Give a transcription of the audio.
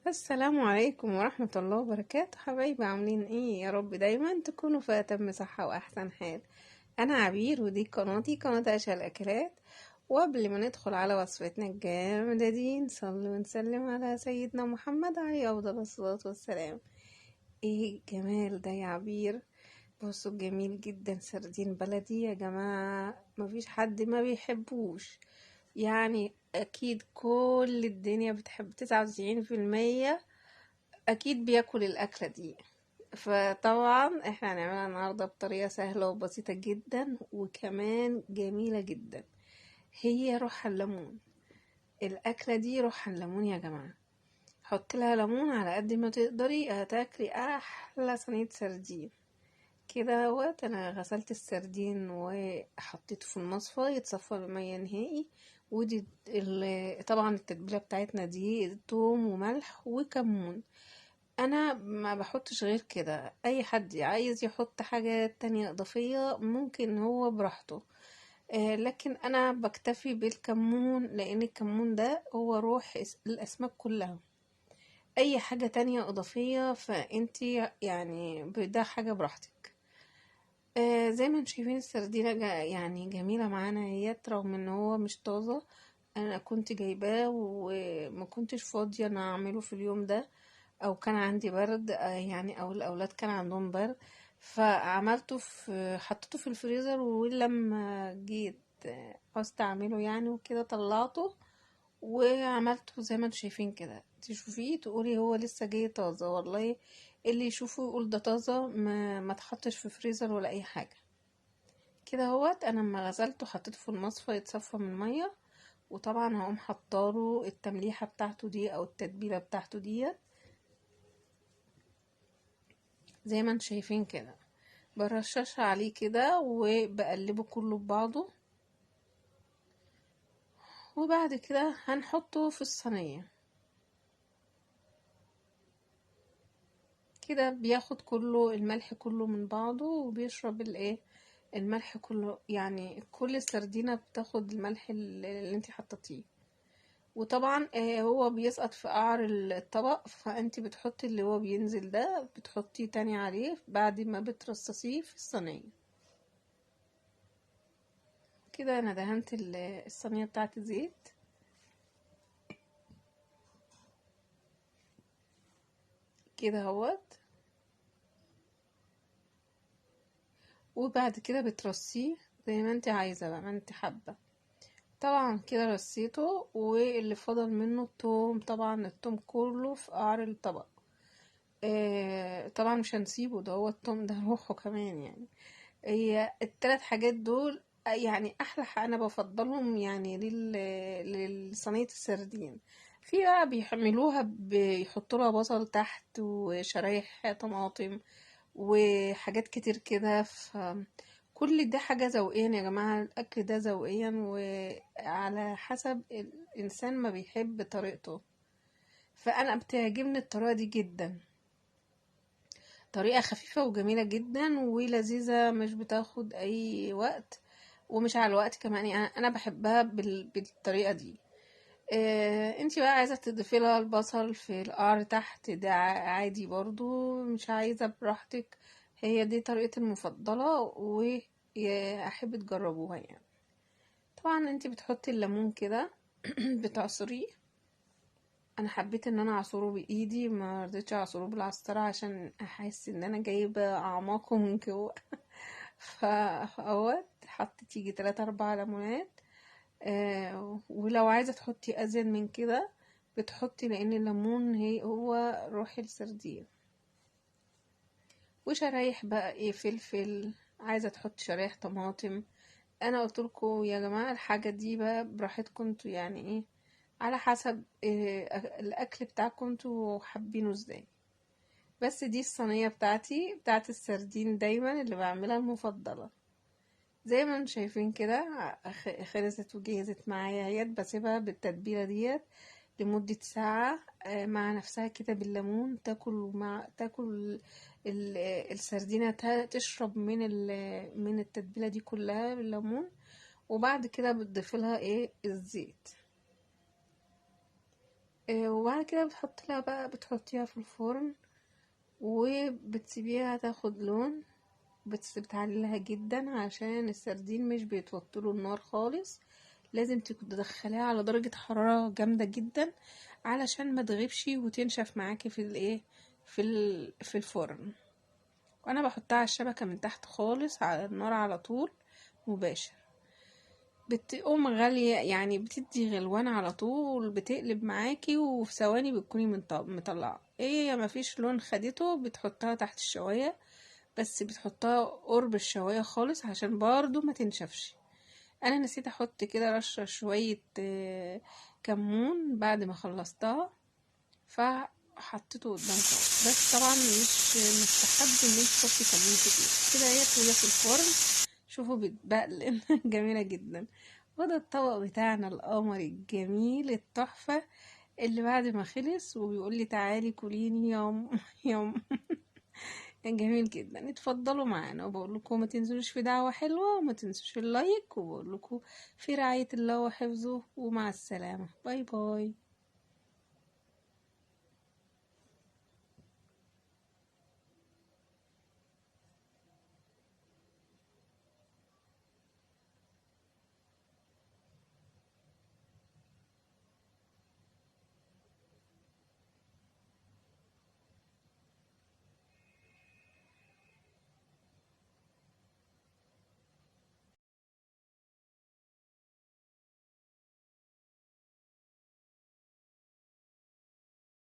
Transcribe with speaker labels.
Speaker 1: السلام عليكم ورحمة الله وبركاته. حبايبي عاملين ايه؟ يا رب دايما تكونوا في اتم صحة واحسن حال. انا عبير ودي قناتي، قناة عشاء الاكلات. وقبل ما ندخل على وصفتنا الجامدة دي نصلي ونسلم على سيدنا محمد عليه افضل الصلاة والسلام. ايه الجمال ده يا عبير؟ بصوا جميل جدا، سردين بلدي يا جماعة، مفيش حد ما بيحبوش، يعني اكيد كل الدنيا بتحب، 99% اكيد بياكل الاكلة دي. فطبعا احنا هنعملها النهاردة بطريقة سهلة وبسيطة جدا وكمان جميلة جدا. هي روح الليمون، الاكلة دي روح الليمون يا جماعة. حط لها ليمون على قد ما تقدري، هتاكلي احلى صينية سردين كده. اهوت انا غسلت السردين وحطيته في المصفى يتصفى بميه نهائي. ودي طبعا التتبيله بتاعتنا دي توم وملح وكمون، انا ما بحطش غير كده. اي حد عايز يحط حاجة تانية اضافية ممكن هو براحته، لكن انا بكتفي بالكمون لان الكمون ده هو روح الاسماك كلها. اي حاجة تانية اضافية فانتي ده حاجة براحتك. زي ما انتم شايفين السردينة يعني جميلة معانا اهيت، رغم ان هو مش طازة، انا كنت جايباه وما كنتش فاضية انا اعمله في اليوم ده، او كان عندي برد، او الاولاد كان عندهم برد، فعملته في، حطيته في الفريزر، ولما جيت عاوزت اعمله طلعته وعملته زي ما انتم شايفين كده. تشوفيه تقولي هو لسه جاي طازة، والله اللي يشوفه يقول ده طازة، ما تحطش في فريزر ولا اي حاجة كده اهوت. انا لما غسلته حطيته في المصفى يتصفى من المية، وطبعا هقوم حطاله التمليحه بتاعته دي او التتبيله بتاعته ديت زي ما انتم شايفين كده، برششها عليه كده وبقلبه كله ببعضه، وبعد كده هنحطه في الصينية كده. بياخد كله الملح كله من بعضه وبيشرب الملح كله، يعني كل السردينة بتاخد الملح اللي انتي حطيتيه. وطبعا هو بيسقط في قعر الطبق، فانتي بتحطي اللي هو بينزل ده بتحطيه تاني عليه بعد ما بترصصيه في الصينية كده. انا دهنت الصينية بتاعت زيت كده اهوت، وبعد كده بترصيه زي ما انت عايزه بقى، ما انت حابة. طبعا كده رصيته، واللي فضل منه التوم، طبعا التوم كله في قعر الطبق، طبعا مش هنسيبه، ده هو التوم ده روحه كمان. هي التلات حاجات دول احلى حاجة انا بفضلهم لصينيه السردين. في بقى بيعملوها بيحطوا لها بصل تحت وشرايح طماطم وحاجات كتير كده، فكل ده حاجة ذوقيا يا جماعة، الأكل ده ذوقيا وعلى حسب الإنسان ما بيحب طريقته. فأنا بتعجبني الطريقة دي جدا، طريقة خفيفة وجميلة جدا ولذيذة، مش بتاخد أي وقت ومش على الوقت كمان، أنا بحبها بالطريقة دي. انتي بقى عايزة تضيفي لها البصل في القعر تحت ده عادي برضو، مش عايزة براحتك. هي دي طريقتي المفضلة واحب تجربوها. طبعا انتي بتحطي الليمون كده بتعصريه، انا حبيت ان انا اعصره بايدي، ما رضيتش اعصره بالعصاره عشان احس ان انا جايبه اعماقه من جوه. فاهوت حطيت يجي 3 4 ليمونات، ولو عايزه تحطي ازيد من كده بتحطي، لان الليمون هو روح السردين. وشرايح بقى فلفل، عايزه تحطي شرايح طماطم. انا قلت لكم يا جماعة الحاجة دي بقى براحتكم انتوا، على حسب الاكل بتاعكم انتوا حابينه ازاي. بس دي الصينية بتاعتي بتاعت السردين دايما اللي بعملها المفضلة. زي ما انتم شايفين كده خلصت وجهزت معايا اهيت. بسيبها بالتتبيله ديت لمدة ساعة، مع نفسها كده بالليمون، تاكل السردينه، تشرب من التتبيله دي كلها بالليمون. وبعد كده بتضيف لها الزيت. وبعد كده بتحط لها بقى، بتحطيها في الفرن وبتسيبيها تاخد لون، بس بتعليها جدا عشان السردين مش بيتوطلوا النار خالص. لازم تدخليها على درجة حرارة جامدة جدا علشان ما تغيبش وتنشف معاكي في الايه، في الفرن. وانا بحطها على الشبكة من تحت خالص على النار على طول مباشر، بتقوم غالية يعني، بتدي غلوان على طول، بتقلب معاكي وفي ثواني بتكوني مطلعة. ايه ما فيش لون خدته بتحطها تحت الشواية، بس بتحطها قرب الشواية خالص عشان برضو ما تنشفش. انا نسيت احط كده رشة شوية كمون بعد ما خلصتها، فحطيته قدامكم، بس طبعا مش مستحب ان انت تحطي كمون كتير كده. هي وهي في الفرن شوفوا بتبقلن جميلة جدا. وده الطبق بتاعنا القمر الجميل التحفة اللي بعد ما خلص وبيقول لي تعالي كليني يوم يوم. جميل جدا. اتفضلوا معانا، وبقول لكم ما تنسوش في دعوة حلوة، وما تنسوش ال like، وبقول لكم في رعاية الله وحفظه، ومع السلامة، bye bye.